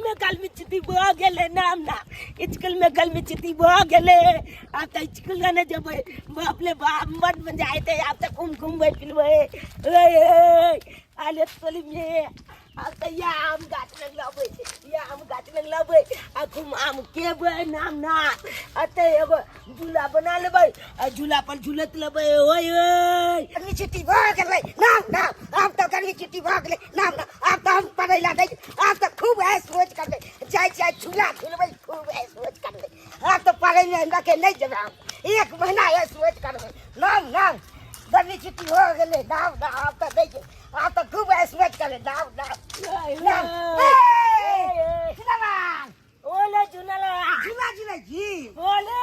में गर्मी छुट्टी भऽ गेलै। नाम ना स्कूल में गर्मी छुट्टी भऽ गेलै, आब तऽ स्कूल नहि जेबै। बाप रे बाप, बड मजा एतै। आब तऽ घूम घूमबै फिरबै। आले टोली में आब तऽ या आम गाछ लग लेबै, या आम गाछ लग लेबै आ खूब आम खेबै। नाम ना एतै एगो झूला बना लेबै आ झूला पर झूलत लेबै। ओय ओय, गर्मी छुट्टी भऽ गेलै। नाम नाम, आब तऽ गर्मी छुट्टी भऽ गेलै। नाम नाम, आब तऽ हम पढ़ै ला नहि, आब तऽ खूब ऐश मौज करबै। जाइ जाइ झूला झूलबै, खूब ऐश मौज करबै। आब तऽ पढ़ै मे हमरा के नहि जेबै, हम एक महीना ऐश मौज करबै। नाम नाम, गर्मी छुट्टी भऽ गेलै। नाम नाम, आब तऽ नहि जेबै, आब तऽ खूब ऐश मौज करबै। नाम नाम नाम, ए, झूलालाल। ओले झूलालाल, झूला झूलै छी। ओले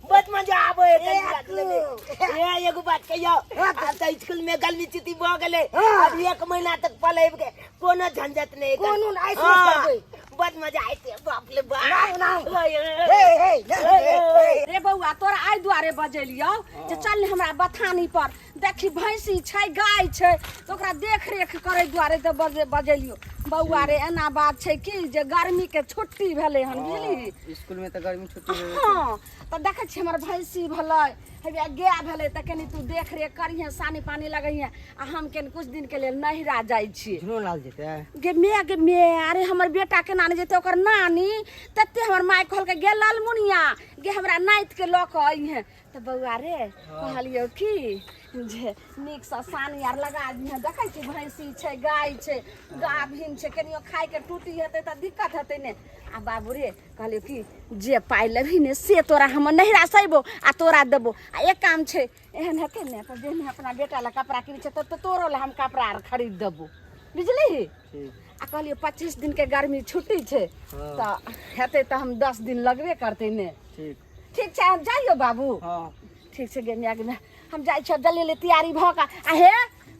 बड मजा आबै है झूला झूलैमे। ए, एगो बात कहियौ? आब तऽ स्कूल में गर्मी छुट्टी भऽ गेलै। अब एक महीना तक पढ़ै के कोनो झंझट नहीं। कोनो नहि, ऐश मौज करबै। बड मजा आइते, बाप रे बाप। नाम नाम, हे हे हे हे। रे बौआ, तोरा आइ दुआरे बजेलियौ जे चल ने हमरा बथानी पर, देखी भैंसी छै, गाय छै, तऽ ओकरा देख रेख करै दुआरे तऽ बजेलियौ बौआ रे। एना बात छै कि जे गर्मीके छुट्टी भेलै हन, बुझली? स्कूल में तऽ गर्मी छुट्टी भेबे। हँ, तऽ देखै छियै हमर भैंसी भेलै, हेबे गाय भेलै, तऽ कनि तू देख रेख करिहे, सानी पानी लगैहे, आ हम कनि कुछ दिनके लेल नैहरा जाइ छी। झुनो लाल जेतै? गे मे, गे मे, अरे हमर बेटा केना नहि जेतै? ओकर नानी तते हमर माय कहलकै, गे लालमुनिया गे, हमरा नातिके लऽ कऽ अइहे। तऽ बौआ रे, कहलियौ कि जे नीकसँ सानी आर लगा दिहे। देखै छी भैंसी छै, गाय छै, गाभिन छै, कनियो खायके टूटी हेतै तऽ दिक्कत हेतै ने। आ बाबू रे, कहलियौ कि जे पाइ लेबही ने से तोरा हम नैहरा से अयबो आ तोरा देबो। आ एक काम छै, एहन हेतै ने तऽ जेहन अपना बेटा लए कपड़ा किनै छै तऽ तोरो लए हम कपड़ा आर खरीद देबो, बुझलिही? ठीक। आ कहलियौ 25 दिनके गर्मी छुट्टी छै, तऽ हेतै तऽ हम 10 दिन लगबे करतै ने। ठीक। ठीक छै, हम जाइयो बाबू? हाँ। ठीक छै गे माय, गे माय, हम जाइ छियै जल्दी जल्दी तैयारी भऽ कऽ। आ हे,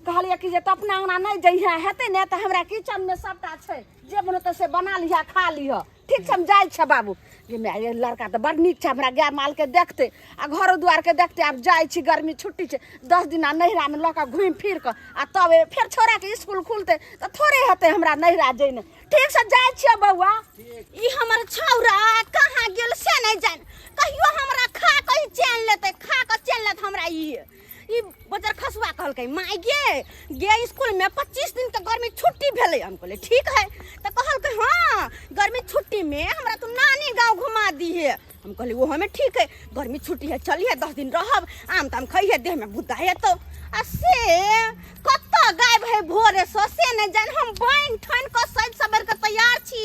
कहलियै कि जे तऽ अपना अङ्गना नहि जइहे, हेतै ने तऽ हमरा किचनमे सभटा छै, जे बनतै से बना लिहऽ, खा लिहऽ। ठीक छै, हम जाइ छियै बाबू। गे माय, ये लड़का तऽ बड़ नीक छै, हमरा गाय मालके देखतै आ घरो दुआरके देखतै। आब जाइ छी, गर्मी छुट्टी छै, 10 दिना नैहरामे लऽ कऽ घुमि फिर कऽ आ तब फेर छोड़ाके इसकुल खुलतै तऽ थोड़े हेतै हमरा नैहरा जैने। ठीक से जाइ छियै बौआ। ई हमर छौरा कहाँ गेल से नहि जान। कहियो हमरा खा कऽ ही चैन लेतै, खा कऽ चैन लेत हमरा। ई बजर खसुआ कहलकै, माय गे, गे स्कूल में 25 दिन के गर्मी छुट्टी भेलै। हम कहलियै ठीक है। तऽ कहलकै, हाँ गर्मी छुट्टी में हमरा तू नानी गाँव घुमा दीहे। हम कहलियै ओहो में ठीक है, गर्मी छुट्टी है, चलिहे, 10 दिन रहब, आम ताम खइहे, देह में बुद्धा हेतौ। आ से कतऽ गायब है भोरे सँ से नहि जान। हम बनि ठनि कऽ सजि सवर कऽ तैयार छी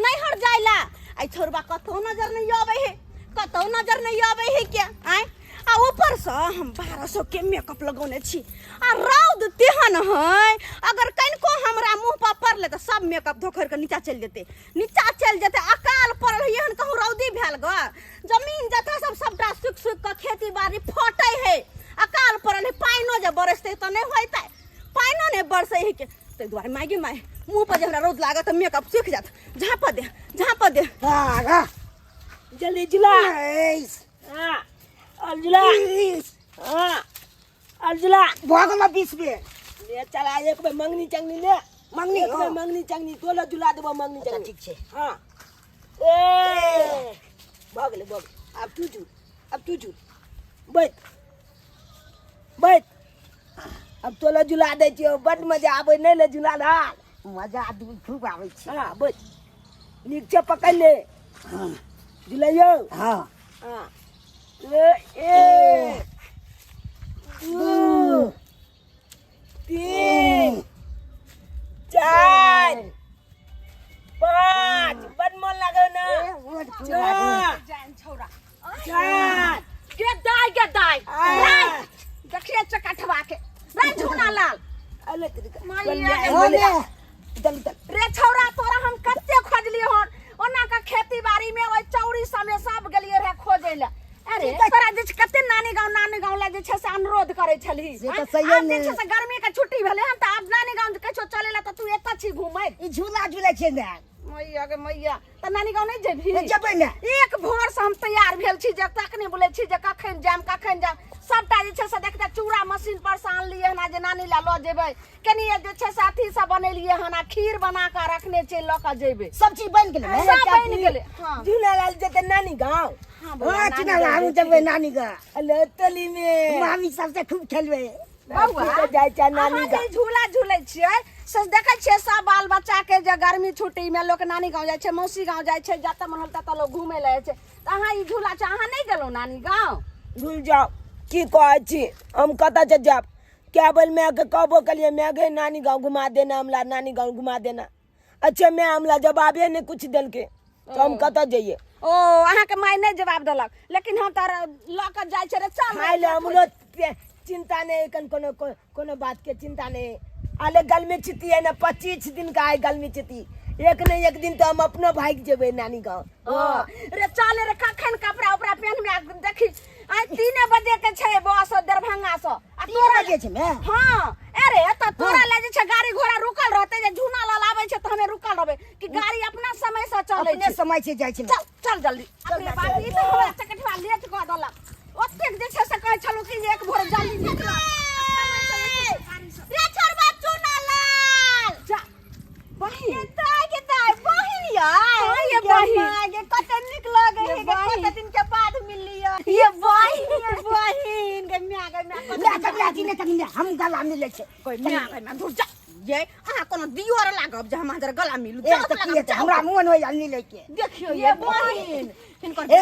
नैहर जाय ला, आइ छौड़बा कतौ नजर नहि अबै है, कतौ नजर नहि अबै है के आँय। आ ऊपरसँ हम 1200 के मेकअप लगौने छी आ रौद तेहन है, अगर कनिको हमरा मुँह पर पड़लै तऽ सब मेकअप धोखरि कऽ नीचा चलि जेतै, नीचा चलि जेतै। अकाल पड़ल है, एहन कहूँ रौदी भेल ग, जमीन जथा सब सबटा सुखि सुखि कऽ खेती बाड़ी फटै है। अकाल पड़ल है, पानिओ जे बरसतै तऽ नहि होइतै, पानिओ नहि बरसै है के। ताहि दुआरे माय गे माय, मुँह पर जे हमरा रौद लागत तऽ मेकअप सुखि जायत। झाँप दे, झाँप दे। 12 जल्दी जुला। 19 हाँ, और जुला। 20। हाँ, और जुला। भऽ गेल 20 बेर। ले चला, एक बेर मंगनी चंगनी ले। मंगनी, एक बेर। हाँ। मंगनी चंगनी तोलो जुला देबो मंगनी अच्छा, चंगनी। ठीक छै। हाँ, ए भऽ गेलै, भऽ गेलै। आब तू झूल, आब तू झूल, बैठ बैठ। आब तोला झुला दै छियौ, बड मजा आबै नहि ले झुला लाल? मजा दू खूब आबै छै। हाँ, बैठ, नीक छै, पकड़ ले, झुलैयौ। हाँ। हाँ, ए, एक, दू, तीन, चारि, पाँच, बड मन लागल ने? ए, बड खूब लागल। छः, जान छौड़ा। सात। गे दाय, गे दाय। आठ। देखिए चकठवा के रे झूना लाल। अले तेरी माइया के। हो ने, चल चल। रे छौड़ा, तोरा हम कते खोजलियै हन ओना का खेती बाड़ी में, ओहि चौरी सबमे सब गेलियै रहे खोजै लए। अरे तोरा जे छै कते नानी गाँव, नानी गाँव लए जे छै से अनुरोध करै छलही। से तऽ आँय? सहिए आब जे ने। छै से गर्मी के छुट्टी भेलै हन तऽ आब नानी गाँव कहियो चलै लए तऽ तू एतऽ छी घुमैत। ई झूला झूलै छै ने। मैया गे मैया, तऽ नानी गाँव नहि जेबही? नहि जेबै ने। एक भोर से हम तैयार भेल छी जे तखने बोलै छी जे कखन जायब कखन जायब। सबटा जे छै से देखते चूड़ा मशीन पर से आनलियै हन जे नानी लए लऽ जेबै। कनि जे छै से अथी सब बनेलियै हन आ खीर बना कऽ रखने छियै, लऽ कऽ जेबै। सब चीज बनि गेलै ने? सब बनि गेलै। हँ। झूलालाल जेतै नानी गाँव। हँ बौआ, हँ नानी चुना गाँव हमहूँ जेतै। जेबै नानी गाँव। अले तली में मामी सबसे खूब खेलबै। बौआ, तऽ जाइ छै नानी अहाँ गाँव। जे झूला झूलै छियै से देखै छियै सब बाल बच्चा के जे गर्मी छुट्टी में लोक नानी गाँव जाइ छै, मौसी गाँव जाइ छै, जतऽ मन होल ततऽ लोक घूमै लए जाइ छै। तऽ अहाँ ई झूला छै, अहाँ नहि गेलहुँ नानी गाँव? झूल जाओ की कहै छी, हम कतऽ से जायब? क्या बोल मैं के कहबो कलिए मैं गए नानी गाँव घुमा देना, हमला नानी गाँव घुमा देना। अच्छा मैं हमला जवाबे नहीं कुछ देलके तो हम कतऽ जइए? ओ अहाँके माय नहि जवाब देलक, लेकिन हम तऽ लऽ कऽ जाइ छै रे, चल खाय ले हमरो चिंता नहीं, कन कोनो कोनो बात के चिंता नहीं। अले गर्मी छुट्टी है ना, 25 दिन का है गर्मी छुट्टी, एक नहीं एक दिन तो हम अपनो भाग जेबै नानी गाँव। ओ रे चल रे, कखन कपड़ा उपड़ा पहनमे देखी, आइ 3 बजे के छै बस दरभंगा से। आ 3 तोरा बजे छै ने? हाँ, अरे तऽ तोरा ले जे छै गाड़ी घोड़ा रुकल रहतै, जे झूना लाल आबै छै तऽ हमे रुकल रहबै कि गाड़ी अपना समय से चलै अपने छै। समय से जाइ छै। चल चल जल्दी। अपने बाप, ई तऽ हमरा चकठवा लेट कऽ देलक। ओतेक जे छै से कहै छलहुँ कि जे एक भोर जल्दी निकल। रे छोड़बा चूना लाल। जा बहिन। दाय के दाय बहिन यै। हाँ, ये गे बहिन। माय गे, कते नीक लगै ये है गे, बहिन। कते दिन के बाद मिललियै। ये बहिन, ये बहिन गे, म्या गे म्या, कते ले कनि अथी नहि कनि हम गला मिलै छै। कोइ म्या गे म्या, धुर जा। ये अहाँ कोनो दियोर लागब जे हम अहाँ जरा गला मिलू? ए जाउ तऽ लागब, की हेतै, जाउ। हमरा मोन होइया मिलै के। देखियौ ये ये बहिन। बहिन, हिनकर ए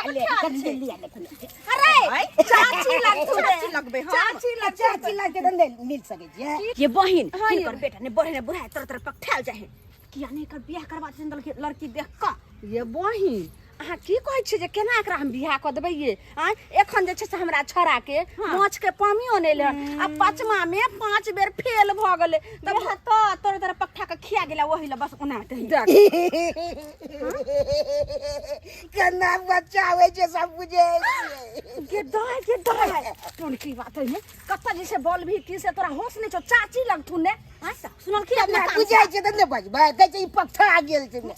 ले कनि मिल लिया ले कनि। अरे चाची लगथु रे। चाची लगबै हम। चाची लगथु। चाची लगतै तऽ नहि मिल सकै छियै। ये बहिन, हाँ, ये। हिनकर बेटा ने बढ़े ने बुढ़ाए तरह तरह पकठायल जाइ है, किया ने एकर बियाह करबा देथिन लड़की लड़की देख कऽ। ये बहिन, अहाँ की कहै छियै जे केना एकरा हम बियाह कऽ देबै? ये आँय, एखन जे छै से हमरा छौड़ा के माछ के पानियो नहि एलै हन आ पचमा मे 5 बेर फेल भऽ गेलै। तब तऽ तोरे तोरे पकठा के खिया गेला, ओही ला बस ओना दही। देख। केना बच्चा होइ छै सब बुझै छियै। गे दाय गे दाय, कोन की बात है ने, कतऽ जे छै बोल भी की से तोरा होश नहि छौ? चाची लगथुन ने। आँय, सुनलखिन अपना कान से? बुझै छै तऽ नहि बजबै, कहै छै ई पकठा गेल छै ने।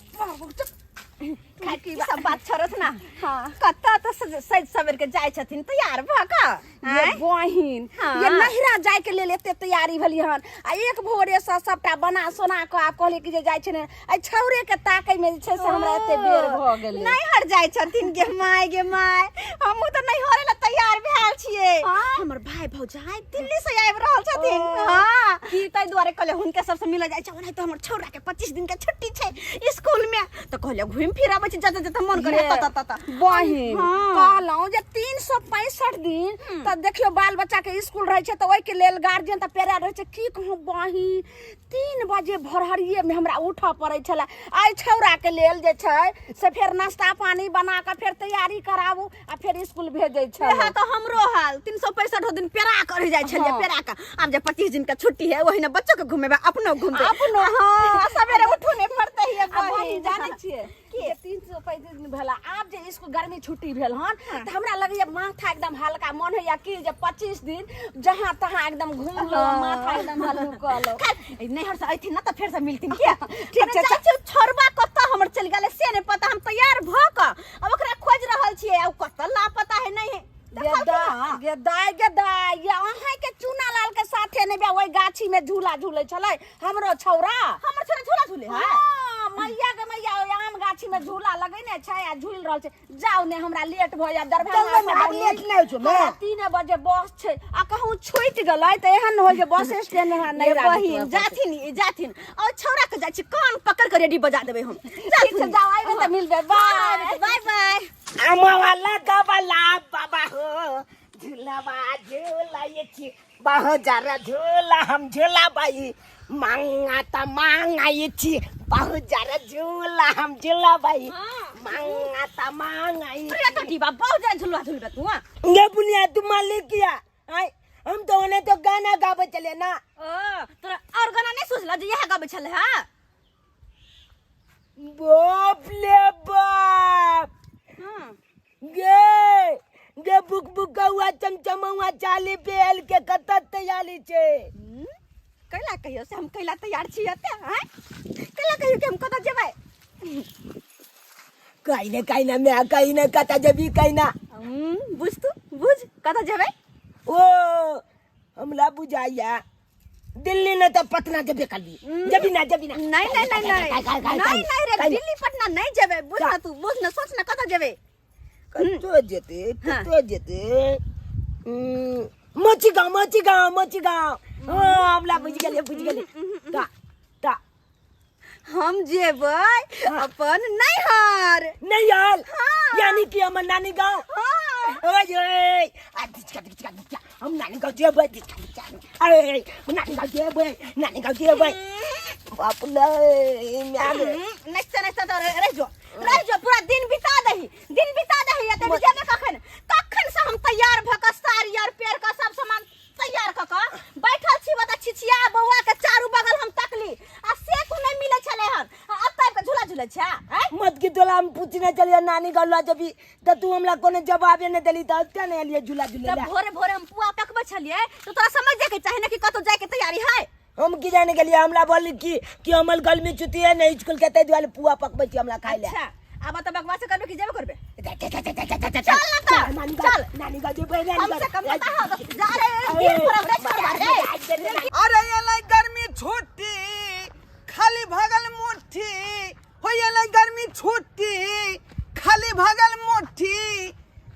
खैर, की सब बात छोड़त ना। हाँ, कतऽ तऽ सज सवेर के जाइ छथिन तैयार भऽ कऽ? ये आँय? बहिन, हाँ। ये नहिरा जाय के लेल एते तैयारी भेली हन आ एक भोरे से सबटा बना सोना कऽ आ कहली कि जे जाइ छै ने, आ छौरे के ताकै में जे छै से हमरा एते बेर भऽ गेलै। नैहर जाइ छथिन। गे माय गे माय, हमहूँ तऽ नैहरे लए तैयार भेल छियै। हाँ। हमर भाय भौजाई दिल्ली से आबि रहल छथिन। ओ। हाँ, ताहि दुआरे कहलियै हुनके सबसँ मिलऽ जाइ छै। ओनाहितो हमर छौड़ा के 25 दिन के छुट्टी छै स्कूल में, तऽ कहलियै घुमि फिर आबै छी जतऽ जतऽ मन करे ये ततऽ ततऽ। बहिन, हाँ। कहलहुँ जे 365 दिन तऽ देखियौ बाल बच्चा के स्कूल रहै छै तऽ ओहिके लेल गार्जियन तऽ पेरा रहै छै। की कहूँ बहिन, 3 बजे भोरहरिये में हमरा उठऽ पड़ै छलै। आइ छौड़ाके लेल जे छै से फेर नाश्ता पानी बना कऽ फेर तैयारी कराबू आ फेर स्कूल भेजै छलै। इएह तऽ हमरो हाल, 365 दिन पेरा कऽ रहि जाइ छलियै। हाँ। पेरा कऽ आब जे 25 दिन के छुट्टी है ओहिना बच्चो के घुमेबै, अपनो घुमबै। अपनो। हाँ, सवेरे उठू नहि पड़तै। ये आ बहिन, बहिन, जानै छियै जे 335 दिन भेला, आब जे स्कूल गर्मी छुट्टी भेल हन तऽ हमरा लगैया माथा एकदम हल्का, मन होइया कि जे 25 दिन जहाँ तहाँ एकदम घूम लो, माथा एकदम हल्लुक कऽ लो। खैर, नैहर से अयथिन ना तऽ फेर से मिलथिन। किया ठीक छै, जाइ छियै, छोड़बा कतऽ हमर चलि गेलै से नहि पता। हम तैयार भऽ कऽ अब ओकरा खोजि रहल छियै, आ ओ कतऽ लापता है नहि है। देखलखिन हँ? गे दाय गे दाय, ये अहाँके चूना लाल के साथे नहि बे ओहि गाछी में झूला झूलै छलै हमरो छौड़ा। हमर छोरा झूला झूले है? हाँ, मैया के मैया, ओहि आम गाछी में झूला लगेने छै आ झूलि रहल छै। जाउ ने, हमरा लेट भऽ जायत दरभंगा चल ने, से। आब लेट नहि होइ छौ ने। हमरा 3 बजे बस छै आ कहूँ छूटि गेलै तऽ एहन होइ जे बस स्टैंड हमरा नहि ये राखत। बहिन, जाथिन ई जाथिन और छौड़ा के जाइ छी कान पकड़ के रेडी बजा देबै हम। ठीक छै, जाउ, आइबे तऽ मिलबै। बाय बाय बाय। आमावाला गबला बाबा हो झूलावा झूलाए छी बाहो जरा झूला हम झूला बाई मांगा त मांगाई छी बाहो जरा झूला हम झूला बाई मांगा त मांगाई। अरे तो डिबा बहुत जान झुलवा झुलबे तू। हाँ? ये बुनिया तू मालिक किया आय, हम तो उन्हें तो गाना गावे चले ना। ओ तोरा और गाना नहीं सोचला जे इएह गाबै छलै? हाँ बाप ले बाप। हाँ। गे गे बुक बुक हुआ चमचमौआ चाली पेल के कत तैयारी छे? कैला कहियो से हम कैला तैयार छी एते? हैं, कैला कहियो कि हम कतऽ जेबै? कहीं ने कहीं ना मैं कहीं ना कता जबी कहीं ना। बुझ तू बुझ कतऽ जेबै। ओ हमरा बुझाइया दिल्ली न तो पटना जेबे करबी, जबी ना जबी ना। नहीं नहीं नहीं नहीं नहीं नहीं रे, दिल्ली पटना नहीं जेबै। बुझ ना तू, बुझ ना, सोच ना कतऽ जेबै। कतो जेते, कतो जेते? मोची गाँव, मोची गाँव, मोची गाँव। हाँ, हमरा बुझ गेलियै, बुझ गेलियै। ता ता हम जेबै अपन नैहर। नैहर? हाँ। यानी कि हमर नानी गाँव। हाँ। ओए ओए, आ दिचका दिचका दिचका, हम नानी गाँव जेबै। दिचका दिचका, अरे नानी गाँव जेबै, नानी गाँव जेबै। बाप रे, म्या रे। नचते नचते तो रह जो, रह जो, पूरा दिन बिता दही, दिन बिता दही। एते जेबै कखन? कखन से हम तैयार भ क साड़ी आर पेर क सब सामान तैयार क क बैठल छी। बता छिछिया बौआ के चारू बगल हम तकली आ से तू नहीं मिले छले हन, आ अब तक झूला झूले छे हैं? मत की तोला हम पूछने चलिए नानी गाँव ला जबी त तू हमरा कोनो जवाबे नहीं देली, त क्या नहीं एलिए झूला झूले जब ला? भोरे भोरे हम पुआ पकबै छलिए तो तोरा समझ जाए के चाहे ना कि कतौ जाए के तैयारी है। हम की जाने के लिए? हमरा बोली कि हमर गर्मी छुट्टी है नहीं स्कूल के, ताहि दुआरे पुआ पकबै छी हमरा खाइ ले। अच्छा, आब त बकवास करबे कि जेबे करबे? चल चल ना त, नानी गाँव, चल। नानी गाँव जेबै, नानी कम से गाँव। कम बता हो जा रे, दिन भर हम रेस्ट करबा रे। अरे एलै गर्मी छुट्टी, खाली भगल मुट्ठी हो। एलै गर्मी छुट्टी, खाली भगल मुट्ठी।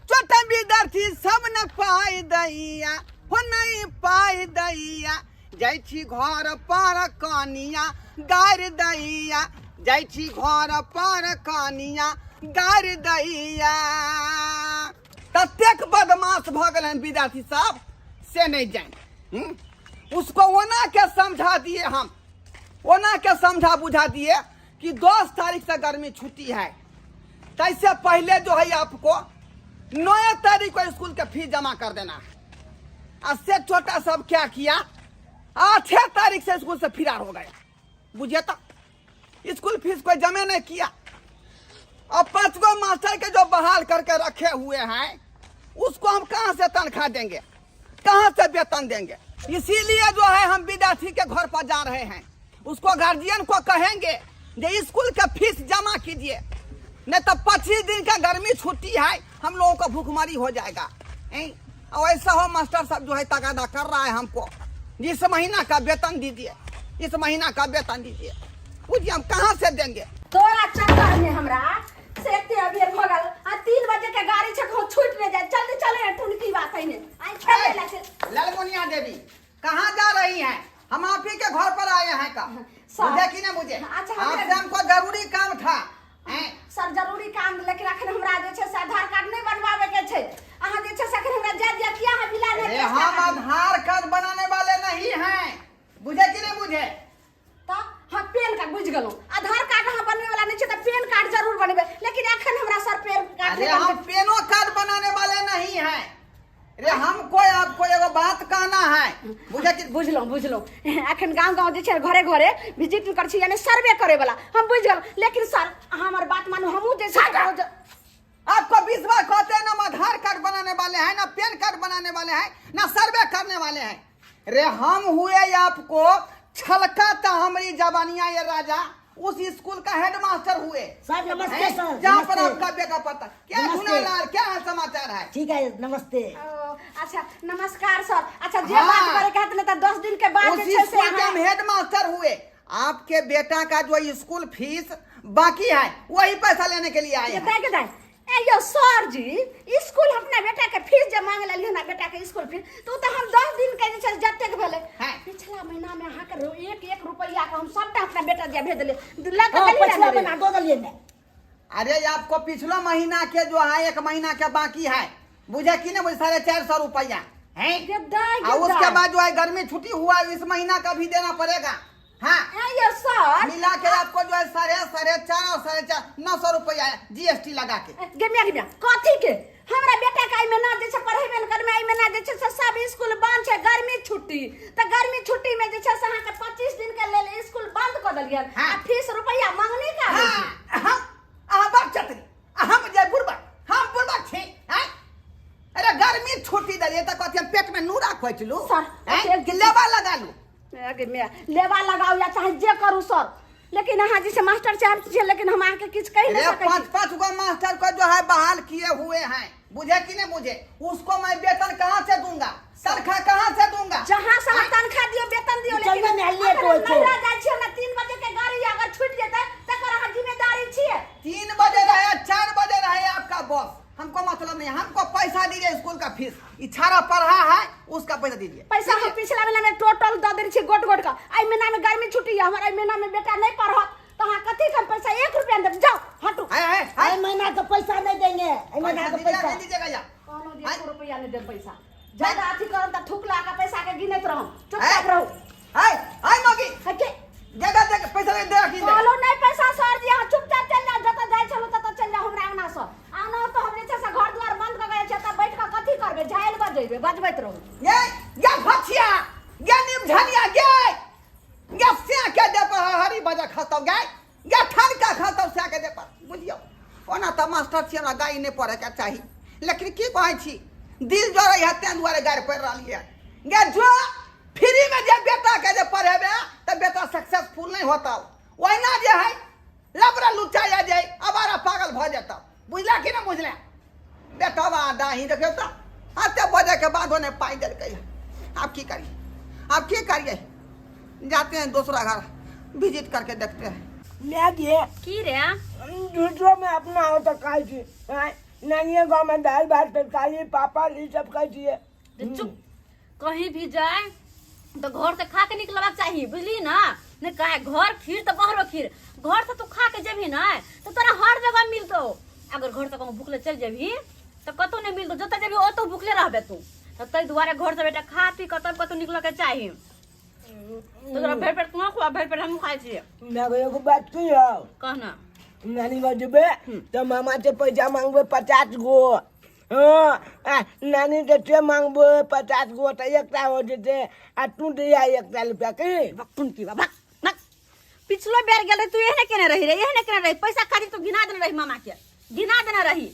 छोटा विद्यार्थी सब न पाई दैया हो, नहीं पाई दैया। जाइ छी घर पर कनिया गारि दैया, जाइ छी घर पर कनिया गारि दैया। ततेक बदमाश भऽ गेल हन विद्यार्थी सब से नहीं जान। उसको ओना के समझा दिए, हम ओना के समझा बुझा दिए कि 10 तारीख से गर्मी छुट्टी है, तैसे पहले जो है आपको 9 तारीख को स्कूल के फीस जमा कर देना है। और से छोटा सब क्या किया, 8 तारीख से स्कूल से फिरार हो गया। बुझिए तो स्कूल फीस कोई जमे नहीं किया। अब 5 गो मास्टर के जो बहाल करके रखे हुए हैं उसको हम कहाँ से तनख्वाह देंगे, कहाँ से वेतन देंगे? इसीलिए जो है हम विद्यार्थी के घर पर जा रहे हैं, उसको गार्जियन को कहेंगे जे स्कूल का फीस जमा कीजिए, नहीं तो 25 दिन का गर्मी छुट्टी है, हम लोगों को भूखमरी हो जाएगा। हैं? और ऐसा हो मास्टर साहब जो है तगादा कर रहा है हमको, इस महीना का वेतन दीजिए, इस महीना का वेतन दीजिए। पूछिए हम कहाँ से देंगे? तोरा चक्कर में हमरा से एते अबेर भऽ गेल आ 3 बजे के गाड़ी छै, कहूँ छूट नहि जाए। जल्दी चले ने, टुनकी बात है ने आई खेले ला छै। लालमुनिया देवी कहाँ जा रही हैं? हम आप ही के घर पर आए हैं का सर। मुझे कि ना मुझे अच्छा, हमरा- आपसे हमको जरूरी काम था, हैं? सर जरूरी काम, लेकिन अखन हमरा जे छै से आधार कार्ड नहि बनवावे के छै। अहाँ जे छै से अखन हमरा जाय दिअ, किया अहाँ मिला नहि अरे हम आधार कार्ड बनाने वाले नहीं हैं, बुझे कि नहीं बुझे? तऽ हम पेन कार्ड बुझि गेलहुँ, आधार कार्ड अहाँ बनबै वाला नहि छै तऽ पेन कार्ड जरूर बनेबै, लेकिन अखन हमरा सर पेन कार्ड अरे नहि हम बनबै। पेनो कार्ड बनाने वाले नहीं हैं। अरे हमको आपको एगो बात कहना है, बुझे कि बुझलहुँ बुझलहुँ। अखन गाँव गाँव जे छै घरे घरे विजिट करै छी, यानी सर्वे करे वाला, हम बुझि गेलहुँ। लेकिन सर अहाँ हमर बात मानू, हमहूँ जे छै आपको 20 बार कहते हैं ना, हम आधार कार्ड बनाने वाले हैं ना पेन कार्ड बनाने वाले हैं ना सर्वे करने वाले हैं। रे हम हुए आपको छलका था हमारी जवानिया, ये राजा उस स्कूल का हेडमास्टर हुए। सर नमस्ते। हैं? सर जहाँ पर नमस्ते। आपका बेटा पड़ता। क्या नमस्ते। झूना लाल, क्या हाल समाचार है? ठीक है, नमस्ते। ओ, अच्छा नमस्कार सर। अच्छा जे हाँ। बात करे के हत ने तऽ 10 दिन के बाद उस जे छै से स्कूल के हम अहाँ- हेडमास्टर हुए। आपके बेटा का जो स्कूल फीस बाकी है वही पैसा लेने के लिए आए हैं। दाइ के दाइ, ए यौ सर जी, स्कूल हम अपना बेटा के फीस जे मांग लेलियै हमरा बेटा के स्कूल फीस, तऽ ओ तऽ हम 10 दिन के जे छै जतेक भेलै हैं। पिछला पिछला महीना में अहाँके एक एक रुपैआ के हम सबटा अपना बेटा जे भेज देलियै, लऽ कऽ हाँ, देलियै पछिला ने रे। महीना दऽ देलियै ने। अरे आपको पिछला महीना के जो है 1 महीना के बाकी है, बुझे कि नहीं बुझे? 450 रुपया है। गे दाइ, गे और उसके दाइ। बाद जो है गर्मी छुट्टी हुआ इस महीना का भी देना पड़ेगा। हाँ। ए यौ सर, मिला के आपको जो है 4.5 और 4.5 900 रुपया जीएसटी लगा के। गे मिया, गे मिया, कथी के? हमरा बेटा के एहिमे ना जे छै पढ़ेबे ने करबै, एहिमे ना जे छै से सब स्कूल बंद छै, गर्मी छुट्टी, तऽ गर्मी छुट्टी में जे छै से अहाँके 25 दिन के लेल स्कूल बंद कऽ देलियनि हाँ। आ फीस रुपैआ मंगनी का हाँ, हम अहाँ बड़ चतरी, हम जे बुढ़बा, हम बुढ़बा छी हैं? अरे गर्मी छुट्टी देलियै तऽ कथी हम पेट में नूरा खोचलू सर, हैं? कि लेबा लगा लू? अगे मिया, लेबा लगाउ या चाहे जे करू सर, लेकिन अहाँ जैसे मास्टर साहब छियै, लेकिन हम अहाँके किछु कहि नहि अरे सकै पांच छी। पांच गो मास्टर को जो है बहाल किए हुए हैं, बुझे कि नहीं बुझे? उसको मैं वेतन कहाँ से दूंगा, तनख्वाह कहाँ से दूंगा? जहाँ से अहाँ तनख्वाह दियौ, वेतन दियौ, चल लेकिन ना, लेट अगर होइ हम छौ। नैहरा जाइ छियै, हमरा 3 बजे के गाड़ी अगर छूटि जेतै तकर अहाँ जिम्मेदारी छियै। 3 बजे रहे, 4 बजे रहे आपका बॉस, हमको मतलब नहीं, हमको पैसा दीजिए स्कूल का फीस, इछारा पढ़ा है उसका पैसा दीजिए। पैसा हम पिछला महीना में टोटल दऽ देने छी गोट गोट का। एहि महीना में गर्मी छुट्टी यऽ, हमर एहि महीना में बेटा नहीं पढ़त तो अहाँ कथी के हम पैसा 1 रुपया नहीं देब। जाओ हटू। है, है, है। एहि महीना के पैसा नहीं देंगे, एहि महीना पैसा के दीजिएगा, पैसा। नहीं दीजिएगा या? कहलहुँ जे आँय? 1 रुपया नहीं देब पैसा। ज्यादा अथी करब तऽ थूक ला के पैसा के गिनैत रहब, चुपचाप आँय? रहू। आँय, आँय मौगी। है के? देगा, देगा, पैसा नहीं देगा, की देगा? कहलहुँ नहीं पैसा सर जी, अहाँ चुपचाप चलि जाउ, जतऽ जाइ छलहुँ ततऽ चलि जाउ हमरा अङ्गना सँ। आना तऽ हम जे छै से घर दुआर बंद कऽ के जाइ छियै, तऽ बैठ कऽ कथी करबै? झालि बजेबै, बजबैत रहू। ये, ये भछिया, ये निमझनिया, ये, ये स्या के दे पर हरी बजा खसतौ, ये, ये ठनका खसतौ स्या के दे पर, बुझियौ। ओना तऽ मास्टर छी, हमरा गारि नहि पढ़ैके चाही, लेकिन की कहै छी, दिल जरै है तें दुआरे गारि पढ़ि रहलियै हँ। गे जो फ्री में जे बेटा के जे पढ़ेबे तऽ बेटा सक्सेसफुल नहि होतौ, ओहिना जे है लबरा लुच्चा या जे आवारा पागल भऽ जेतौ, बुझला कि नहि बुझला? बेटवा डाही देखियौ तऽ एते बजे के बादो नहि पाइ देलकै हँ। आब की करिए, आब की करिए? जाते हैं दूसरा घर विजिट करके देखते हैं। मैं गे की रे? झूठो में अपना हो तो खाइ छी। आँय, नानिये गाँव में दालि भात तरकारी पापड़ ई सब खाइ छियै। जे चुप, कहीं भी जाए तो घर से खा के निकलबाक चाही, बुझली ना? नहीं कहे घर खीर तो बाहरो खीर, घर से तू खा के जेबही ना तो तोरा हर जगह मिलतो। अगर घर से कहूँ भूखले चल जेबही तो कतौ नहीं मिलतो, जतऽ जेबही ओतौ भूखले रहबे तू। तो ताहि दुआरे घर से बेटा खा पी के तब कतौ निकलऽ के चाही। तो तोरा भरि पेट तू खुआ, भरि पेट हमहूँ खाइ छियै। मैं एगो बात कहियौ? कह ना। नानी गाँव जेबै तऽ मामा से पैसा मांगबै 50 गो। हाँ, आ नानी के से मांगबै 50 गो तऽ एकटा हो जेतै, आ तू दिया 1 रुपया की? बक की बाबा ना, पिछलो बेर गेल रही तू एहने केने रही रे, एहने केने रही, पैसा खातिर तू घिना देने रही मामा के, घिना देने रही।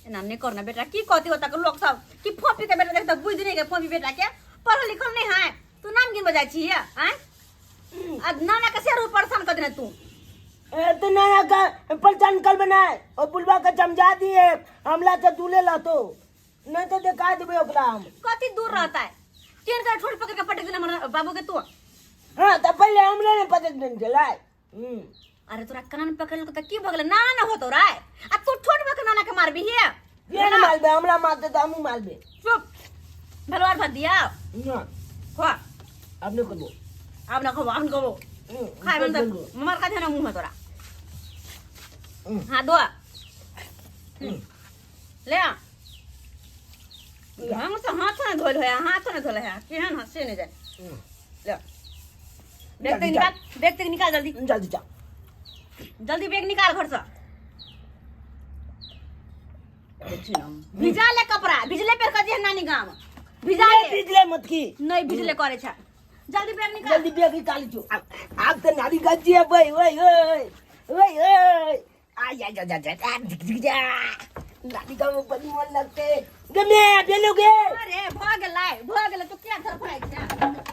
एना नहीं करना बेटा, की कहती होता के लोग सब कि फोपी के बेटा देखता बुझि नहीं के फोपी बेटा के पढ़ल लिखल नहीं है, तू नाम गिन बजाय छी आँय? आ नाना के सेरो परेशान कर देने तू। ए, तो नाना का परेशान कल बनाए और बुलवा के समझा दिए हमला से दूले लतो, नहीं तो दिखा देबे ओकरा हम। कति दूर रहता है केन कर ठोड़ पकड़ के पटक देना हमरा बाबू के तू। हाँ तो पहले हमरे ने पटक देने चलाए। अरे तोरा कान पकड़ के त की भगले नाना ना होतो राय, आ तू ठोड़ पकड़ नाना के मारबी हे? ये ना मारबे, हमरा मारते तो हमू मारबे। चुप भलवार भात दिया ना खा। अब न करबो। अब न खबो, अब न खबो। खाए मन त मर का ध्यान मुंह में तोरा। हां दो ले आ। हम से हाथ ने धोल है, हाथ ने धोल है, केहन हंसे नहीं जाए। ले बैग तक निकाल, बैग तक निकाल जल्दी। जल्दी जा, जल्दी बैग निकाल घर से। भिजा ले कपड़ा, भिजले पर कजे नानी गांव भिजा ले। भिजले मत की। नहीं भिजले करे छा, जल्दी बैग निकाल, जल्दी बैग निकाल जो। आप तो नानी गजी है भाई, ओए ओए ओए ओए आ जा जा जा जा झिक झिक जा, नानी गांव में बड़ी मन लगते गमे बेलोगे। अरे भ गेलै, भ गेलै, तू किया धरफड़ाइ छै?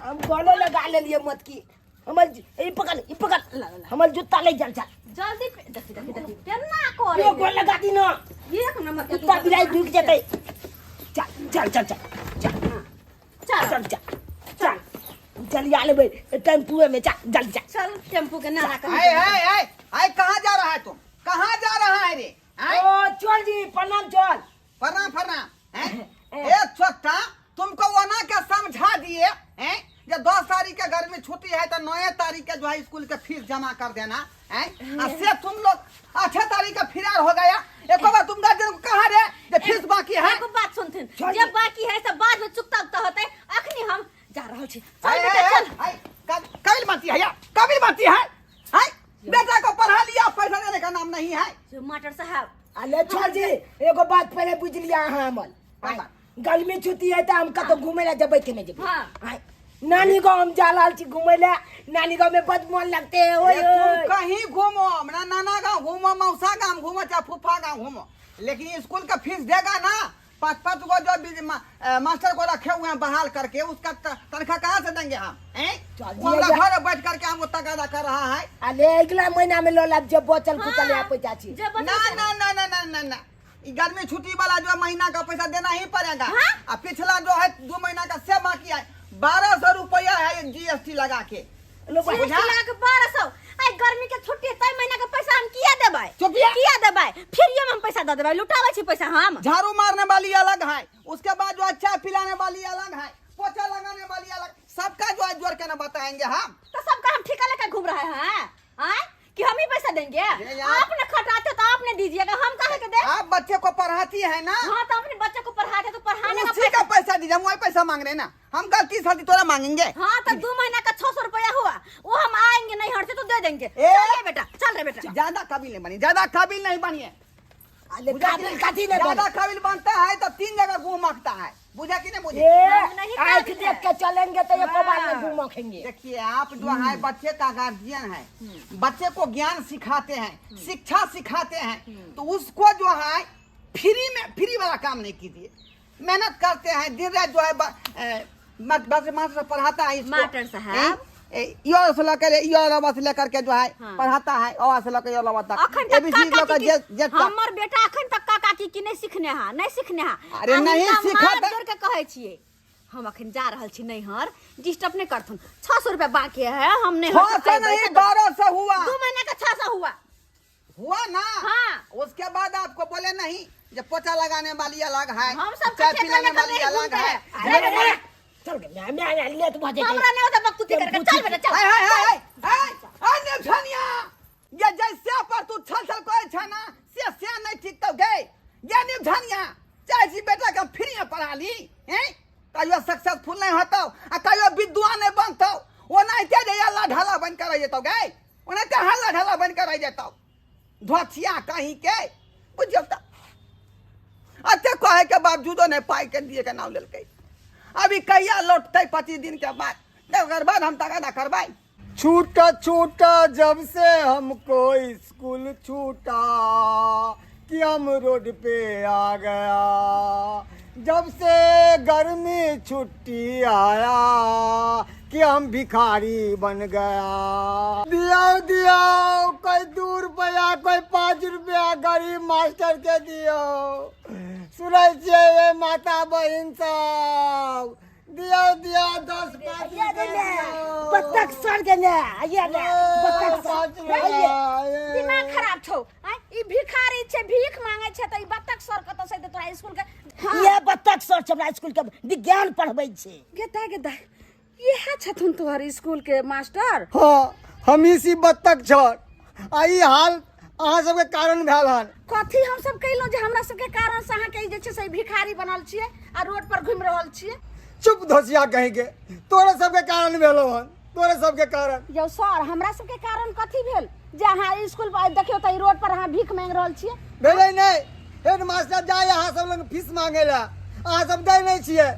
हम गलो लगा लेलिए मत की, हमर ई पकड़, ई पकड़, हमर जूता ले चल चल जल्दी। देखी देखी देखी केना करे, यो गोल लगा दी ना, एक नंबर के कुत्ता बिलाई ढुक जेतै। चल चल चल चल चल चल चल चल चल चल आ लेबै टेम्पुए में, चल जल्दी चल चल टेम्पू के नारा कर। आए आए आए आए, कहाँ जा रहा है तुम, कहाँ जा रहा है रे? ओ चल जी, प्रणाम चल। प्रणाम प्रणाम। ए छोटा, तुमको ओना के समझा दिए हैं जब 10 तारीख के गर्मी छुट्टी है तो 9 तारीख के जो है स्कूल के फीस जमा कर देना है, और से तुम लोग 8 तारीख के फिरार हो गया। एक बार तुम गार्जियन को कहा रे जे फीस बाकी है? एगो बात सुनथिन, जब बाकी है सब बाद में चुकता उकता होते, अखनी हम जा रहल छी। चल बेटा चल। कबिल बाती है या कबिल बाती है, है बेटा को पढ़ा लिया, पैसा देने का नाम नहीं है। जो मास्टर साहब। अरे चल जी, एगो बात पहले बुझ लिया अहाँ हमर, गर्मी छुट्टी है तो हम कतौ घूमे ला जबै के नहीं जबै। हाँ। नानी गाँव हम जा रहल छी घूमे ला, नानी गाँव में बड मन लगते है। ओए, तुम कहीं घूमो, अपना नाना गाँव घूमो, मौसा गाँव घूमो, चाहे फूफा गाँव घूमो, लेकिन स्कूल का फीस देगा ना पाँच पाँच गो जो मास्टर को रखे हुए हैं बहाल करके, उसका तनख्वाह कहाँ से देंगे हम? हैं? चल वो हमरा दिया जा। घर बैठ करके हमको तगादा कर रहा है। अरे अगला महीना में लऽ लाब जे बचल कुचल है पैसा छी। जे बचल ना छै। ना ना ना ना ना ना, ई गर्मी छुट्टी वाला जो महीना का पैसा देना ही पड़ेगा। हाँ? आ पिछला जो है 2 महीना का से बाकी है 1200 रुपया है जीएसटी लगा के। लो बा- जीएसटी लगा के 1200। आई गर्मी के छुट्टी तय महीना के पैसा हम किया देबै? चुपिया। किया देबै? फिर ये हम पैसा दे देबै, लुटाबै छी पैसा हम। झाड़ू मारने वाली अलग है, उसके बाद जो है चाय पिलाने वाली अलग है, पोछा लगाने वाली अलग, सबका जो है जोड़ के ना बताएंगे हम। तो सबका हम ठेका लेकर घूम रहे हैं, आय? कि हम ही पैसा देंगे? ये यार। आप न खटाते तो आप ने दीजिएगा, हम काहे के दे? आप बच्चे को पढ़ाती है ना? हाँ, तो अपने बच्चे को पढ़ाते तो पढ़ाने का उसी का पैसा दीजिए, हम वही पैसा मांग रहे हैं ना, हम गलती सलती थोड़ा मांगेंगे। हाँ, तो 2 महीना का 600 रुपया हुआ, वो हम आएंगे नहीं हटते तो दे देंगे। ए! चल रे बेटा, चल रे बेटा। ज्यादा काबिल नहीं बनी, ज्यादा काबिल नहीं बनिए। अरे काबिल कथी नहीं ज्यादा बने? काबिल बनता है तो 3 जगह मुंह मखता है, बुझा कि नहीं बुझे? ए, हम नहीं आँख काबिल देख है। के चलेंगे तो एको बार नहीं मुंह मखेंगे। देखिए आप जो है बच्चे का गार्जियन है, बच्चे को ज्ञान सिखाते हैं, शिक्षा सिखाते हैं, तो उसको जो है फ्री में फ्री वाला काम नहीं कीजिए। मेहनत करते हैं दिन रात जो है बस मास्टर पढ़ाता है इसको। मास्टर साहब। यो से लेकर यो रवा से लेकर के जो है हाँ। पढ़ाता है, अवा से लेकर यो रवा तक। अखन ए तक बी सी काका लेकर की जे तक। हमर बेटा अखन तक काका की की नहीं सिखने हा, नहीं सिखने हा। अरे आ नहीं हिनका सिखत। मार जोड़ के कहै छियै, हम अखन जा रहल छी नैहर, डिस्टर्ब नहीं करथुन। 600 रुपया बाकी है, हम नहीं छह सौ नहीं, 1200 हुआ। 2 महीना का 600 हुआ। हुआ ना? हाँ। उसके बाद आपको बोले नहीं, जब पोछा लगाने वाली अलग है, हम सब चाय ठेका पिलाने लेकर वाली नहीं अलग घूमते है। हैं। अरे बेटा, चल गे, मैं मैं मैं लेट भऽ जेतै। हमरा नहीं होता बकतूती करके, चल बेटा चल। हाय हाय हाय हाय हाय हाय नेवछनिया, ये जैसे पर तू छल छल कहै छ ना, से से नहीं ठीक तो गए। ये नेवछनिया, चाहे छी बेटा के फ्री में पढ़ा ली, हैं? कहियो सक्सेसफुल नहीं होतौ, आ कहियो विद्वान नहीं बनतौ, ओनाहिते जे अल्लाह ढाला बन के रहि जेतौ गए, ओनाहिते हल्ला ढाला बन के रहि जेतौ, धोथिया कहीं के, बुझियौ तऽ। एते कहै के बावजूदो नहीं पाई के दिए के नाम लेलकै। अभी कहिया लौटतै 25 दिन के बाद, तकर बाद हम तगादा करबै। छूटा छूटा जब से हमको स्कूल छूटा कि हम रोड पे आ गया, जब से गर्मी छुट्टी आया कि हम भिखारी बन गया। दियो दियो कोई 2 रुपया कोई 5 रुपया गरीब मास्टर के दियो। सुनै छियै ये माता बहिन सब, दियो दियो 10 5 रुपया दियो। बत्तख सर के ने, आइए ने, बत्तख सर। 5 रुपया, ये। दिमाग खराब छौ, आँय? ई भिखारी छै, भीख मांगै छै तऽ ई बत्तख सर कतऽ से एतै तोरा स्कूल के? हाँ। ये बत्तख सर छै, हमरा स्कूल के विज्ञान पढ़बै छै। गेदा गेदा, इएह छथुन तोहर स्कूल के मास्टर? हाँ, हम इसी बत्तख छर, आ ई हाल अहाँ सबके कारण भेल हन। कथी हम सब कैलहुँ जे हमरा सबके कारण से अहाँके ई जे छै से भिखारी बनल छियै आ रोड पर घुमि रहल छियै? चुप धोसिया कहीं के, तोरे सबके कारण भेलो हन, तोरे सबके कारण। यौ सर, हमरा सबके कारण कथी भेल जे अहाँ स्कूल पर देखियौ तऽ ई रोड पर अहाँ भीख मांगि रहल छियै? भेलै नहि, हेड मास्टर जाय अहाँ सब लग फीस मांगे ला, अहाँ सब दै नहि छियै,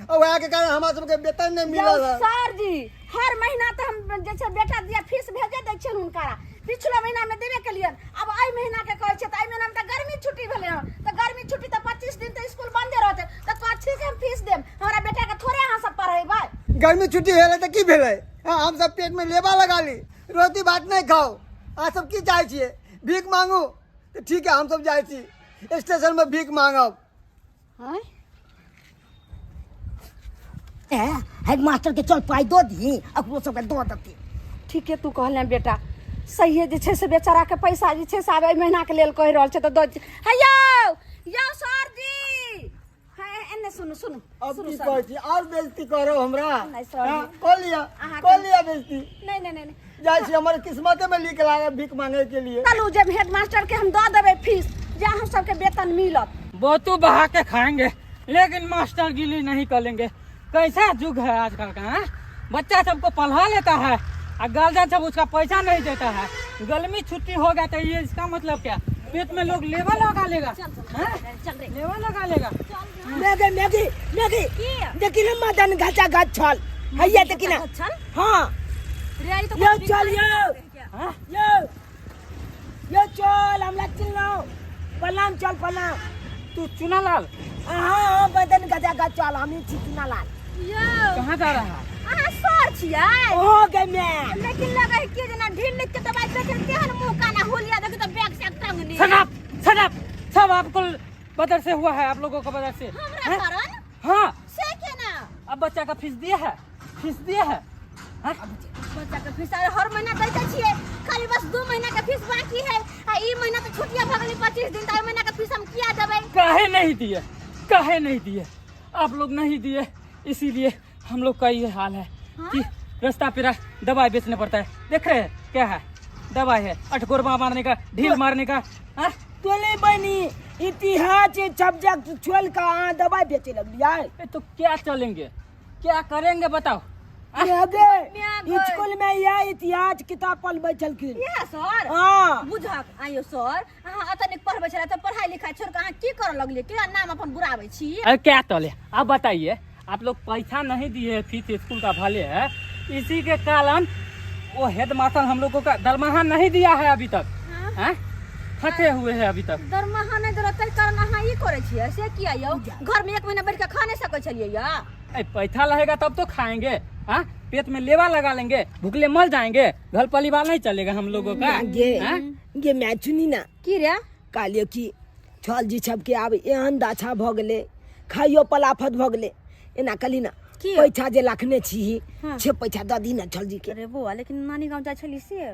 आ वएह के कारण हमरा सबके वेतन नहि यौ मिलल हन। सर जी, हर महीना तऽ हम जे छै बेटा दिया फीस भेजे दै छियनि हुनका, पिछलो महीना में देबे केलियनि, आब एहि महीना के कहै छियै तऽ एहि महीना में तऽ गर्मी छुट्टी भेलै हन, तऽ गर्मी छुट्टी तऽ 25 दिन तऽ स्कूल बंदे रहतै, तऽ कथी के हम फीस देब? हमरा बेटा के थोड़े अहाँ सब पढ़ेबै। गर्मी छुट्टी भेलै तऽ की भेलै? हाँ, हम सब पेट में लेबा लगा ली, रोटी भात नहीं खाओ। अहाँ सब की चाहै छियै? भीख मांगू तऽ ठीक है, हम सब जाइ छी स्टेशन में भीख मांगब। आँय? ए, हेड मास्टर के चल पाई दो दी, अकरो सबके दो देती। ठीके तू कहले बेटा, सहिए जे छै से बेचारा के पैसा जे छै से आब एहि महीना के लेल कहि रहल छै तऽ दऽ हे यौ, यौ सर जी, हे एने सुनू, सुनू, अब सुनू की सर। कहै छी? और बेइज्जती करब हमरा? नहीं, सर जी। हाँ, कऽ लिअ, अहाँके- कऽ लिअ बेइज्जती। नहीं, नहीं, नहीं, नहीं। जाइ छी, हमर किस्मते में लिख लागल भीख मांगे के लिए। चलू जे हेडमास्टर के हम दऽ देबै फीस, जे अहाँ सबके वेतन मिलत। बोतू बहा के खाएंगे लेकिन मास्टर गिली नहीं करेंगे। कैसा युग है आजकल का, हाँ? बच्चा सबको पढ़ा लेता है और गार्जियन सब उसका पैसा नहीं देता है। गर्मी छुट्टी हो गया तो ये इसका मतलब क्या? पेट में लोग लेवा लगा लेगा, हाँ? लेवा लगा लेगा। Maggi, Maggi, Maggi. की? देखी ना मदन घाचा घाच छल। हैया देखी ना। घाचा छल? हाँ। रे, ई तो यो कुछ चल, भी यो। हाँ? यो। यो चल, हमरा चिल्लाओ। प्रणाम चल, प्रणाम। तू चुनालाल? हाँ हाँ बदन गजा गज चल हम छी चुना लाल। यौ कहाँ जा रहा है? अहाँ सर छियै? हो गए मैं। लेकिन लगे है कि जेना ढील लिख के दबाई बेचे तेहन मुंह काना होलिया देखी तो बैग से टंगनी। Shut up, shut up. सब आपको बदर से हुआ है, आप लोगों को बदर से। हमरा हैं? कारण? हाँ। से केना? अब बच्चा का फीस दिया है, फीस दिया है, हैं? बच्चा के फीस हर महीना दैते छियै, खाली बस 2 महीना के फीस बाकी है आ ई महीना तो छुट्टिया भऽ गेलै 25 दिन, तऽ एहि महीना के फीस हम किया देबै? काहे नहीं दिए, काहे नहीं दिए आप लोग? नहीं दिए इसीलिए हम लोग का ये हाल है। हाँ? कि रास्ता पेरा दवाई बेचने पड़ता है। देख रहे हैं क्या है, दवाई है, अठगोरबा मारने का, ढील मारने का। हाँ? तोले बनी इतिहास सब्जेक्ट छोड़ के अहाँ दवाई बेचे लगलियै। ए, तो क्या चलेंगे, क्या करेंगे बताओ? स्कूल में यह इतिहास किताब पढ़बै छलखिन। इएह सर? हाँ। बुझक आइयो सर, अहाँ अतनिक पढ़बै छलै तऽ पढ़ाई लिखाई छोड़ के अहाँ की करऽ लगलियै? केना नाम अपन बुराबै छी? अरे क्या तले, आप बताइए, आप लोग पैसा नहीं दिए फीस स्कूल का भले है, इसी के कारण वो हेड मास्टर हम लोगों का दरमाहा नहीं दिया है अभी तक। हाँ? फंसे हुए हैं अभी तक। दरमाहा नहीं देलक ताहि कारण अहाँ ई करै छियै से किया यौ? घर में 1 महीना बैठ के खा नहीं सकै छलियै या? ए, पैसा रहेगा तब तो खाएंगे। हाँ, पेट में लेवा लगा लेंगे, भूखले मर जाएंगे, घर परिवार नहीं चलेगा हम लोगों का। गे हाँ? गे मैं चुनी ना की रे? कहलियो कि छल जी सबके आब एहन दाछा भऽ गेलै, खाइयो पलाफत भऽ गेलै, एना कहली ना की? पैसा जे रखने छी हाँ। छे पैसा दऽ दी ना छल जी के। अरे बौआ, लेकिन नानी गाँव जाइ छली से?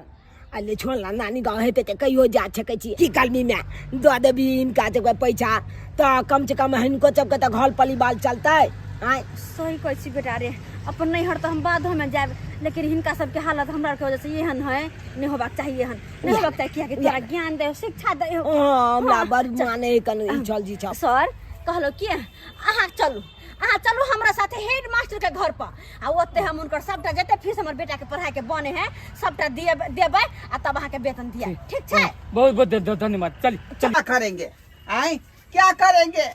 अरे छोड़ ना, नानी गाँव हेतै तऽ कहियो जा सकै छी। की करबी मैं दऽ देबी हिनका सबके पैसा तऽ कम से कम हिनको सबके तऽ घर परिवार चलतै। आँय सही कहै छी बेटा रे, अपन नैहर तऽ हम बादोमे जायब, लेकिन हिनका सबके हालत हमरा आरके वजह से एहन है, नहि होबाक चाही, एहन नहि होबाक चाही, कियाकि तोरा ज्ञान दै, शिक्षा दै। हँ, हमरा हाँ, बड़ माने कन ई छल जी सब। सर कहलो कि अहाँ चलू, अहाँ चलू हमरा साथे हेड मास्टर के घर पर, आ ओते हम हुनकर सबटा जते फीस हमर बेटा के पढ़ाई के बने है सबटा दिए देबै आ तब अहाँ के वेतन दिया। ठीक छै? बहुत बहुत धन्यवाद। चल चल। क्या करेंगे आए, क्या करेंगे?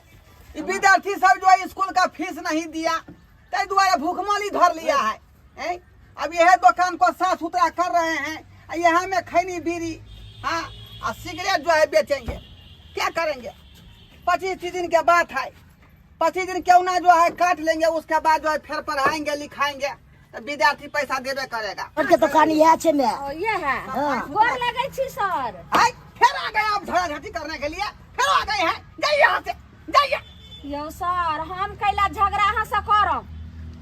ई विद्यार्थी सब जो है स्कूल का फीस नहीं दिया तै दुआरे भूखमरी धर लिया है। हैं? अब यह दुकान को साफ सुथरा कर रहे हैं, यहाँ में खैनी बीड़ी हाँ और सिगरेट जो है बेचेंगे। क्या करेंगे? 25 दिन के बात है, 25 दिन क्यों ना जो है काट लेंगे, उसके बाद जो है फिर पढ़ाएंगे लिखाएंगे तो विद्यार्थी पैसा देबे करेगा। और के दुकान यह छे में। ओ, ये है। हाँ। गोर लगे छी सर। आय फिर आ गए आप झगड़ा करने के लिए, फिर आ गए हैं, जाइए यहाँ से जाइए। यौ सर, हम कैला झगड़ा अहाँ से करब?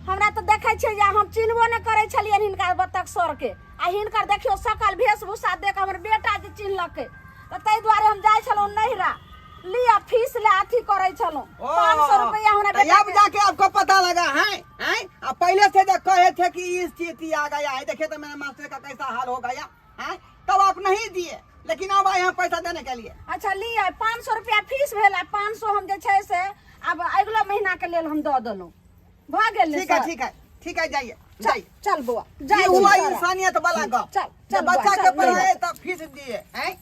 हमरा तऽ देखै छियै जे हम चिन्हबो नहि करै छलियनि हिनका बतख सर के, आ हिनकर देखियौ सकल वेशभूषा देख हमर बेटा जे चिन्हलकै, तऽ ताहि दुआरे हम जाइ छलहुँ नैहरा लिअ फीस ले अथी करै छलहुँ। 500 रुपया हमरा तो बेटा अब जाके आपको पता लगा है, हैं? अब पहले से जब कहे थे कि इस चीज आ गया है, देखिए तो मेरे मास्टर का कैसा हाल हो गया है, तब आप नहीं दिए, लेकिन अब आए हैं पैसा देने के लिए। अच्छा लिअ, 500 रुपया फीस भेल, आ 500 हम जे छै से आब अगिलो महीना के लेल हम दऽ देलहुँ। भऽ गेल ने ठीक है, सर? ठीक है, ठीक है, जाइए, चल, जाइए। चल बौआ, ये जाइए हुआ सर। इंसानियत वाला गप। चल, जब चल बौआ, बच्चा के चल, पढ़ाए तब फीस दिए हैं,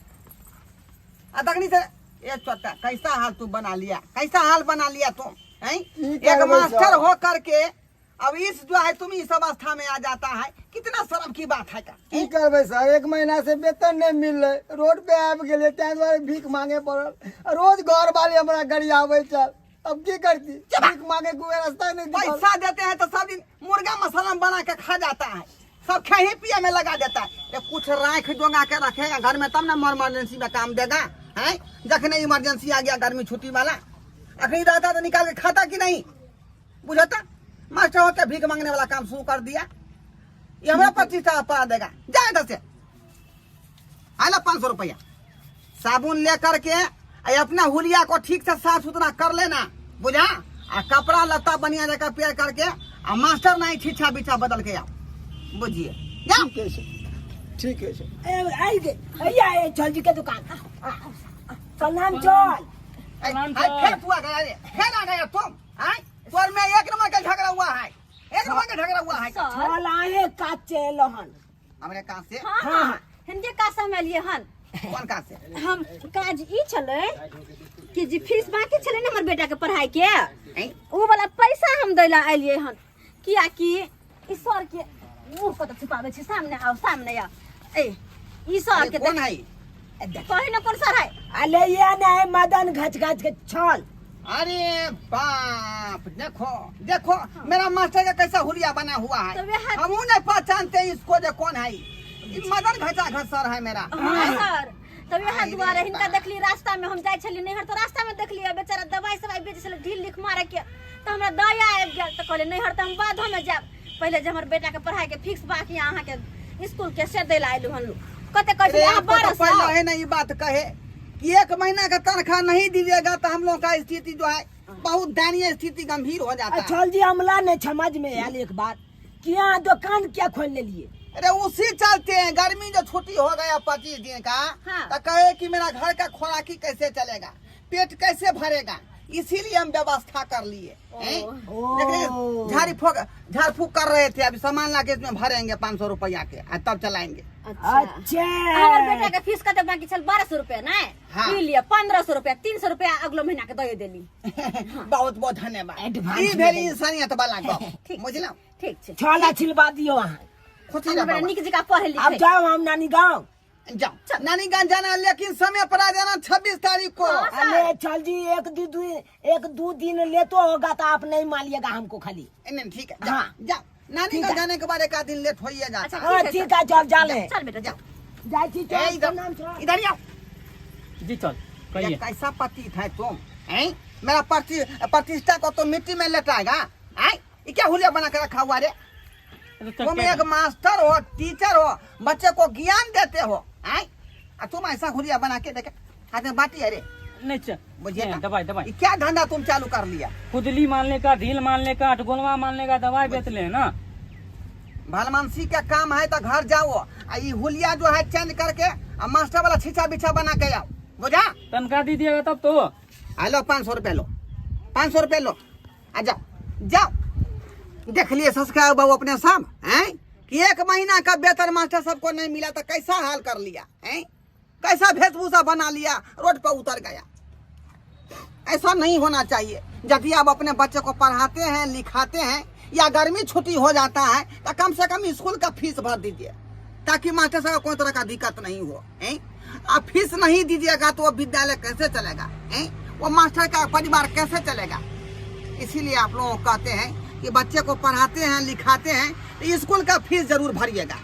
आ तखनी से ये छोटा कैसा हाल तू बना लिया, कैसा हाल बना लिया तुम हैं? की एक करबै मास्टर सर? हो करके अब इस जो है तुम इस अवस्था में आ जाता है, कितना शर्म की बात है का। की करबै सर, 1 महीना से वेतन नहीं मिललै, रोड पे आबि गेलियै ताहि दुआरे भीख मांगे पड़ल, रोज घर वाली हमरा गरियाबै छल, अब की करती, भीख मांगे के कोई रास्ता नहीं दिखल। पैसा देते हैं तो सब दिन मुर्गा मसाला बना के खा जाता है, सब खेही पिए में लगा देता है। ये कुछ राख जोगा के रखेगा घर में तब ना इमरजेंसी में काम देगा, हैं? जखने इमरजेंसी आ गया गर्मी छुट्टी वाला, अखनी रहता तो निकाल के खाता कि नहीं, बुझता? मास्टर होके भीख मांगने वाला काम शुरू कर दिया। ये हमारा 25 टाका पा देगा, जा इधर से। आला 500 रुपया साबुन ले करके आ अपना हुलिया को ठीक से साफ सुथरा कर लेना, बुझा? आ कपड़ा लत्ता बढ़िया जगह पेर करके आ मास्टर नहीं छिछा बिछा बदल के आओ, बुझिए। जा। ठीक है सर, ठीक है सर। ए, आई गे, हैया, ए, चल जी के दुकान। प्रणाम चल। आई, प्रणाम आई, सर। फिर तू आ गया रे, फिर आ गया तुम। आई, तोर में एक नंबर का झगड़ा हुआ है, एक नंबर का झगड़ा हुआ है। सर। चल आहे काचे लहन। हमरे कहाँ से? हाँ, हाँ, हिनके का समय लिए हन। कौन कहाँ से? हम काज ई छलै कि जे फीस बाकी छलै ने हमर बेटा के पढ़ाई के, हैं? उ वाला पैसा हम दै ला एलियै हन, कियाकि ई सर के मुंह कतऽ छुपाबै छी, सामने आओ, सामने आओ। ए, ई सर अरे के कौन है? कही न कौन सर है? अले ये नहीं मदन घच घच के छल। अरे बाप, देखो देखो मेरा मास्टर का कैसा हुलिया बना हुआ है। तो वह- हम नहीं पहचानते हैं इसको जो कौन है। ई मदन घचा घ सर है मेरा। हाँ सर, तब इएह अरे दुआरे हिनका बाप। देखली रास्ता में, हम जाइ छली नैहर तऽ रास्ता में देखलियै बेचारा दवाई सवाई बेचै छलै ढील लिख मारे के, तऽ हमरा दया आबि गेल तऽ कहलियै नैहर तऽ हम बादो में जायब, पहिले जे हमर बेटा के पढ़ाई के फिक्स बाकी अहाँके स्कूल के से दै लए आयलहुँ हन। कते कहै अरे छलियै अहाँ आपको तो 1200। पहले है ना ये बात कहे कि 1 महीना का तनख्वाह नहीं दीजिएगा तो हम लोग का स्थिति जो है बहुत दयनीय स्थिति गंभीर हो जाता है। चल जी, हमला नहीं समझ में आयल एक बात कि यहाँ दुकान क्या खोल ले लिए? अरे उसी चलते हैं, गर्मी जो छुट्टी हो गया 25 दिन का, हाँ। तो कहे कि मेरा घर का खुराकी कैसे चलेगा, पेट कैसे भरेगा, इसीलिए हम व्यवस्था कर लिए हैं? देख रहे हैं, झाड़ फूक कर रहे थे, अभी सामान लाके इसमें भरेंगे 500 रुपया के और तब चलाएंगे। अच्छा। अच्छा। हमर बेटा के फीस कते बाकी छल? 1200 रुपया नहीं? हाँ। ई लिअ 1500 रुपया, 300 रुपया अगलो महीना के दे देली। बहुत बहुत धन्यवाद। एडवांस ई में भेल देली। इंसानियत वाला गप। ठीक। बुझलहुँ? ठीक छै। छोला छिलवा दियो अहाँ। खुशी हमर रह बेटा बाबा। नीक जकाँ पढ़े अब लिखे। जाओ हम नानी गाँव। जाओ नानी गांव जाना, लेकिन समय पर आ जाना 26 तारीख को। हाँ। अरे चल जी, एक दो दिन ले तो होगा तो आप नहीं मानिएगा हमको खाली। नहीं, ठीक है, जाओ, हाँ। जाओ नानी ठीक गांव है। जाने के बाद एक आध दिन लेट हो ही जाता अच्छा, है। हाँ ठीक है, ठीक है, चल जा ले। चल बेटा जाओ। जाइ छी, ए, चल, इधर प्रणाम चल। इधर ही आओ। जी चल ये कहिए। कैसा पति है तुम हैं? मेरा प्रतिष्ठा को तो मिट्टी में लेटाएगा हैं? ये क्या हुलिया बना के रखा हुआ रे? अरे चल तुम क्या एक मास्टर हो, टीचर हो, बच्चे को ज्ञान देते हो हैं? और तुम ऐसा हुलिया बना के देखे हाथ में बाटी है रे। नहीं चल बुझिए नहीं, ना। दवाई दवाई ये क्या धंधा तुम चालू कर लिया? खुजली मारने का, ढील मारने का, अठगोलवा मारने का दवाई बेच ले ना। भलमानसी का काम है तो घर जाओ आ ये हुलिया जो है चेंज करके आ मास्टर वाला छिछा बिछा बना के आओ, बुझा? तनख्वाह दीजिएगा तब तो। आ लो 500 रुपये लो, 500 रुपये लो, आ जाओ जाओ। देख लिए सब्सक्राइब बाबू अपने सब हैं कि 1 महीना का वेतन मास्टर सबको नहीं मिला तो कैसा हाल कर लिया हैं, कैसा वेशभूषा बना लिया, रोड पर उतर गया। ऐसा नहीं होना चाहिए। यदि आप अपने बच्चे को पढ़ाते हैं लिखाते हैं या गर्मी छुट्टी हो जाता है तो कम से कम स्कूल का फीस भर दीजिए ताकि मास्टर साहब को कोई तरह का दिक्कत नहीं हो हैं। आप फीस नहीं दीजिएगा तो वो विद्यालय कैसे चलेगा हैं, वो मास्टर का परिवार कैसे चलेगा। इसीलिए आप लोगों को कहते हैं कि बच्चे को पढ़ाते हैं लिखाते हैं तो स्कूल का फीस जरूर भरिएगा।